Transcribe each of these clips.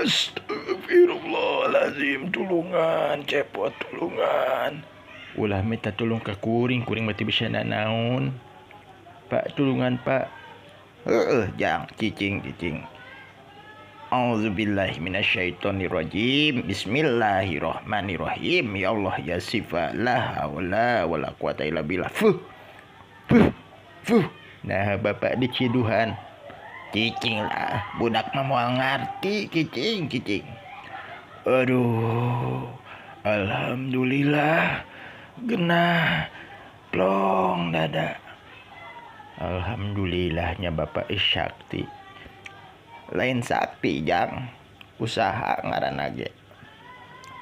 Astagfirullahalazim, tulungan cepot, tulungan. Ulah minta tulung ka kuring, kuring mah teu bisa nanaon. Pak, tulungan, Pak. Heeh, jang, cicing cicing. Auzubillahi minasyaitonirrajim. Bismillahirrahmanirrahim. Ya Allah ya Sifa, la haula wala quwata illa billah. Fuh. Fuh. Fuh. Nah, bapak diciduhan. Cicing lah, budak mah moal ngarti, cicing cicing. Aduh, alhamdulillah, genah, plong dada. Alhamdulillahnya bapak sakti. Lain sakti, jang, usaha ngaranna ge.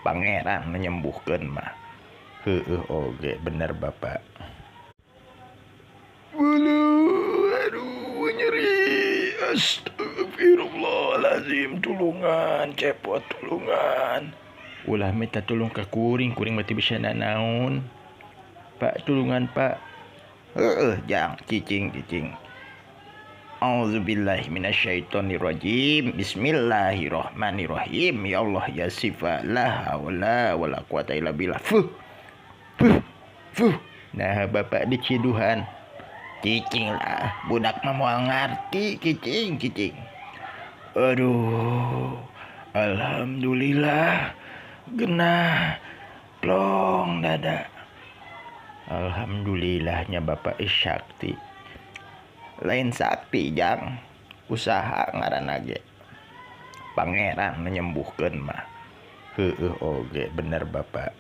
Pangeran menyembuhkan mah. Heeh oge bener, Bapak. Waduh, aduh, nyeri. Astagfirullahalazim, tulungan cepot, tulungan. Ulah minta tulung ka kuring, kuring mah teu bisa nanaon. Pak, tulungan, Pak. Heeh, jang, cicing cicing. Auzubillahi minasyaitonirrajim. Bismillahirrahmanirrahim. Ya Allah ya Sifa, la haula wala quwata illa billah. Fuh. Fuh. Fuh. Nah, bapak diciduhan. Cicing lah, budak mah moal ngarti, cicing cicing. Aduh, alhamdulillah, genah, plong dada. Alhamdulillahnya bapak sakti. Lain sakti, jang, usaha ngaranna ge. Pangeran menyembuhkan mah. Heeh oge bener, Bapak.